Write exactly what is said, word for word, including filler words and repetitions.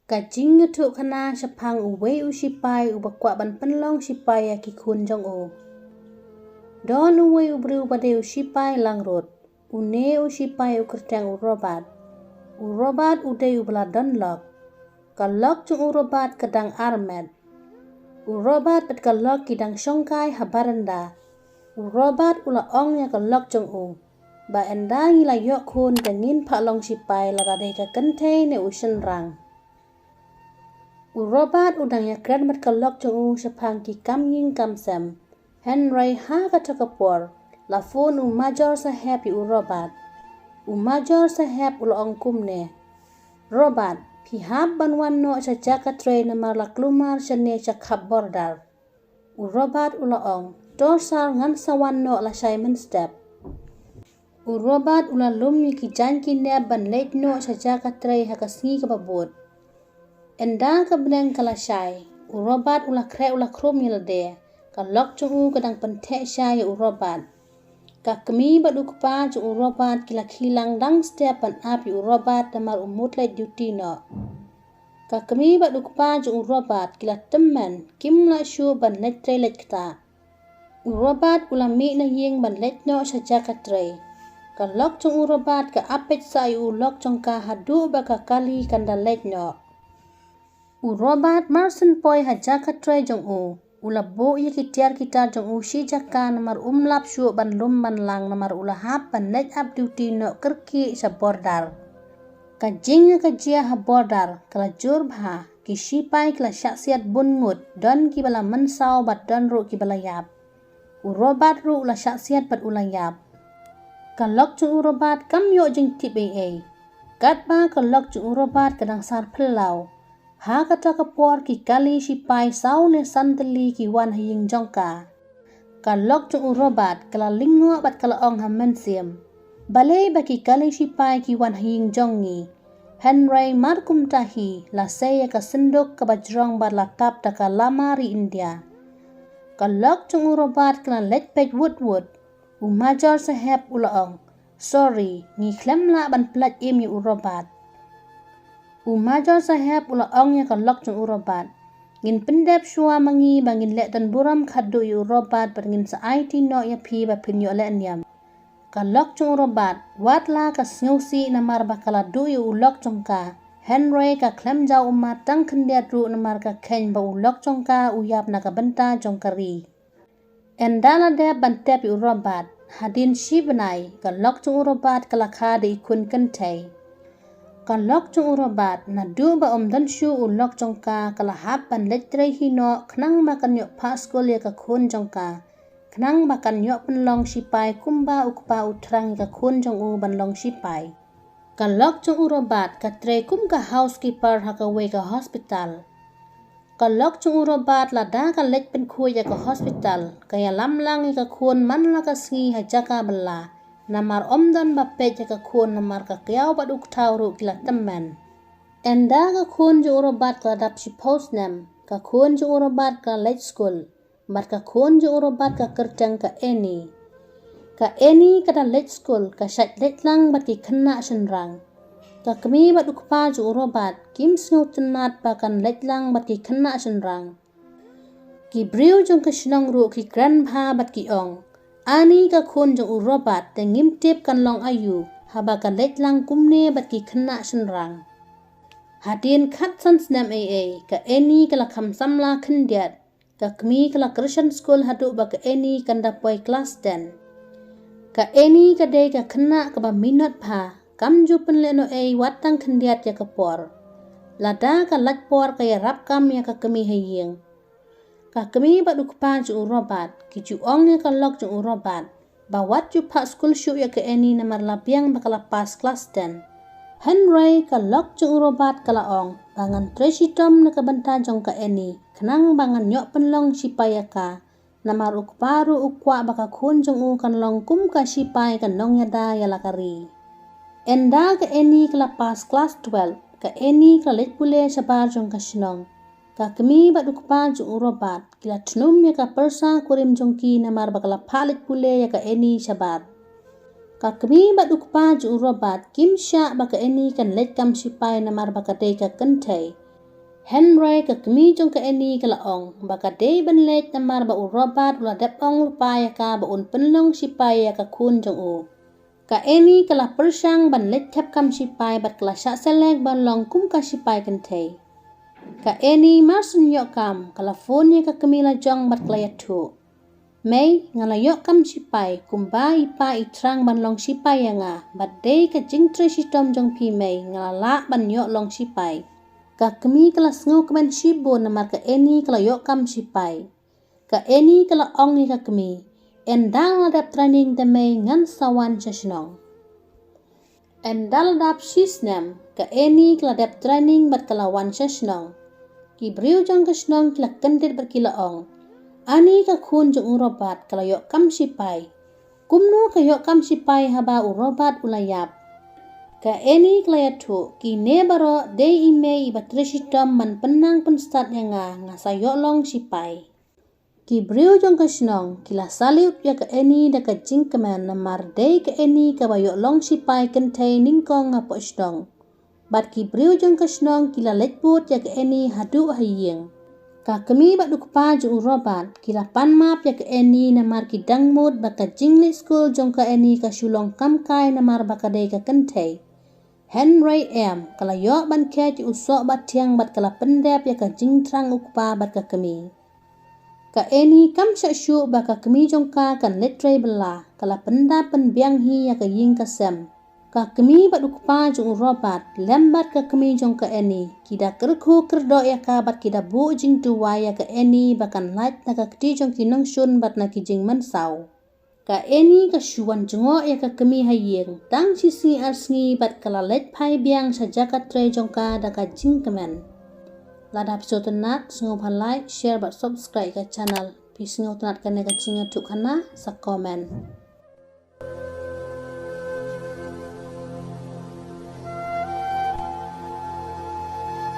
Ka jingïathuhkhana shaphang uwei u shipai uba kwah ban pynlong shipai ïa ki khun jong u. Don uwei u briew ba dei u shipai langrut. Une u shipai u kyrteng u Robert. U Robert u dei uba la don lok. Ka lok jong u Robert ka dang armet. U Robert bad ka lok ki dang shongkai ha baranda. U Robert u la ong ïa ka lok jong u, ba ynda ngi la ïoh khun te ngin phah long shipai, lada dei ka kynthei ne u shynrang. U Robert u dang ïakren bad ka lok jong u shaphang ki kam ïing kam sem. Hynrei ha kata ka por, la phone u Major Saheb ïa u Robert. U Major Saheb u la ong kumne, Robert, phi hap ban wan noh sha jaka trei namar la kulmar shane sha khap border. U Robert u la ong, to sir, ngan sa wan noh lashai mynstep. U Robert u la lum ïa ki jaiñ ki nep ban leit noh sha jaka trei ha ka sngi kaba bud. Ynda ka bneng ka la shai, u Robert u la khreh u la khrum ïa lade. Ka lok jong u ka dang pyntheh shai ïa u Robert. Ka kmie bad u kpa jong u Robert ki la khih lang dang step ban ap ïa u Robert namar u mut leit duty noh. Ka kmie bad u kpa jong u Robert ki la tymmen, kim lah shuh ban leit trei leit ktah. U Robert u la mih na ïing ban leit noh sha jaka trei. Ka lok jong u Robert ka ap peit sah ïa u lok jong ka haduh ba ka kali kan da leit noh. U Robert mar syn poi ha jaka trei jong u, u la buh ïa ki tiar ki tar jong u shi jaka namar um lap shuh ban lum ban lang namar u la hap ban leit ap duty noh kyrkieh sha border. Ka jingïakajia ha border ka la jur bha, ki shipai ki la shah siat bun ngut, don kiba la mynsaw bad don ruh kiba la ïap. U Robert ruh u la shah siat bad u la ïap. Ka lok jong u Robert kam ïoh jingtip ei ei. Katba ka lok jong u Robert ka dang sar phyllaw. Ha kata ka por ki kali shipai saw ne san tylli ki wan ha ïing jong ka. Ka lok jong u Robert ka la lyngngoh bad ka la ong ha mynsiem, balei ba ki kali shipai ki wan ha ïing jong ngi? Hynrei mar kumta hi, la sei ïa ka synduk kaba jrong bad la tap da ka lama ri India. Ka lok jong u Robert ka la leit peit wut wut. U Major Saheb u la ong, sorry, ngi khlem lah ban pyllait im ïa u Robert. U Major Saheb u la ong ïa ka lok jong u Robert, ngin pyndep shuwa ma ngi ba ngin leh don burom khatduh ïa u Robert bad ngin sa aiti noh ïa phi ba phin ïoh leh niam. Ka lok jong u Robert, wat la ka sngewsih namar ba ka la duh ïa u lok jong ka, hynrei ka khlem jaw ummat tang khyndiat ruh namar ka kheiñ ba u lok jong ka u ïap na ka bynta jong ka ri. Ynda la dep ban tep ïa u Robert, hadien shi bnai, ka lok jong u Robert ka la kha da i khun kynthei. Ka lok jong u Robert, naduh ba um don shuh u lok jong ka, ka la hap ban leit trei hi noh, khnang ba kan ïoh phah skul ïa ka khun jong ka. Khnang ba kan ïoh pynlong shipai kumba u kpa u thrang ïa ka khun jong u ban long shipai. Ka lok jong u Robert ka trei kum ka housekeeper ha kawei ka hospital. Ka lok jong u Robert lada ka leit pynkhuid ïa ka hospital, ka ïalam lang ïa ka khun man la ka sngi ha jaka bylla. Namar um don ba peit ïa ka khun namar ka kyiaw bad u kthaw ruh ki la tymmen. Ynda ka khun jong u Robert ka la dap shiphew snem, ka khun jong u Robert ka la leit skul. Bad ka khun jong u Robert ka kyrteng ka Annie. Ka Annie ka da leit skul, ka shait leit lang bad ki khynnah shynrang. Ka kmie bad u kpa jong u Robert kim sngewtynnat ba kan leit lang bad ki khynnah shynrang. Ki briew jong ka shnong ruh ki kren bha bad ki ong, Annie ka khun jong u Robert te ngim tip kan long aïu, haba ka leit lang kumne bad ki khynnah shynrang. Hadien khatsan snem ei ei, ka Annie ka la kham samla khyndiat. Ka kmie ka la kyrshan skul haduh ba ka Annie kan da poi klas ten. Ka Annie ka dei ka khynnah kaba minot bha, kam ju pynlehnohei wat tang khyndiat ïa ka por. Lada ka lait por ka ïarap kam ïa ka kmie ha ïing. Ka kmie bad u kpa jong u Robert ki ju ong ïa ka lok jong u Robert ba wat ju phah skul shuh ïa ka Annie namar la biang ba ka la pass klas ten. Hynrei ka lok jong u Robert ka la ong ba ngan trei shitom na ka bynta jong ka Annie, khnang ba ngan ïoh pynlong shipai ïa ka. Namar u kpa ruh u kwah ba ka khun jong u kan long kum ka shipai kan nongïada ïa la ka ri. Ynda ka Annie ka la pass klas twelve, ka Annie ka la leit pule shabar jong ka shnong. Ka kmie bad u kpa jong u Robert ki la thnum ïa ka pyrsa kurim jong ki namar ba ka la phah leit pule ïa ka Annie shabar. Ka kmie bad u kpa jong u Robert kim shah ba ka Annie kan leit kam shipai namar ba ka dei ka kynthei. Hynrei ka kmie jong ka Annie ka la ong ba ka dei ban leit namar ba u Robert u la dep ong lypa ïa ka ba un pynlong sipai ïa ka khun jong u. Ka Annie ka la pyrshang ban leit thep kam sipai bad ka la shah select ban long kum ka sipai kynthei. Ka Annie mar shu ïoh kam ka la phone ïa ka kmie lajong bad ka la ïathuh, "Mei, nga la ïoh kam sipai, kumba i pa i thrang ban long sipai ïa nga, bad dei ka jingtrei shitom jong phi mei nga la lah ban ïoh long sipai." Ka kmie ka la sngewkmen shibun namar ka Annie ka la ïoh kam sipai. Ka Annie ka la ong ïa ka kmie, "Ynda la dep training te mei ngan sa wan sha shnong." Ynda la dap shi snem, ka Annie ka la dep training bad ka la wan sha shnong. Ki briew jong ka shnong ki la kyndit bad ki la ong, "Ani ka khun jong u Robert ka la ïoh kam sipai. Kumno ka ïoh kam sipai haba u Robert u la ïap?" Ka Annie ka la ïathuh, "Kine baroh dei i mei iba trei shitom ban pynnang pynstad ïa nga, nga sa ïoh long sipai." Ki briew jong ka shnong ki la salute ïa ka Annie da ka jingkmen namar dei ka Annie kaba ïoh long sipai kynthei nyngkong hapoh shnong. Bad ki briew jong ka shnong ki la leit bud ïa ka Annie haduh ha ïing. Ka kmie bad u kpa jong u Robert ki la pan map ïa ka Annie namar ki dang mut ba ka jingleit skul jong ka Annie ka shu long kam kai namar ba ka dei ka kynthei. Hynrei em, ka la ïoh ban khet ïa u soh ba thiang bad ka la pyndep ïa ka jingthrang u kpa bad ka kmie. Ka Annie kam shah shuh ba ka kmie jong ka kan leit trei bylla, ka la pyndap pynbiang hi ïa ka ïing ka sem. Ka kmie bad u kpa jong u Robert lem bad ka kmie jong ka Annie ki da kyrkhu kyrdoh ïa ka bad ki da buh jingduwai ïa ka Annie ba kan lait na ka kti jong ki nongshun bad na ki jingmynsaw. Ka Annie ka shu wan jngoh ïa ka kmie ha ïing tang shi sngi ar sngi bad ka la leit phai biang sha jaka trei jong ka da ka jingkmen. Lada phi sngewtynnat, sngewbha like, share bad subscribe ka channel. Phi sngewtynnat kane ka jingïathuhkhana, sa comment.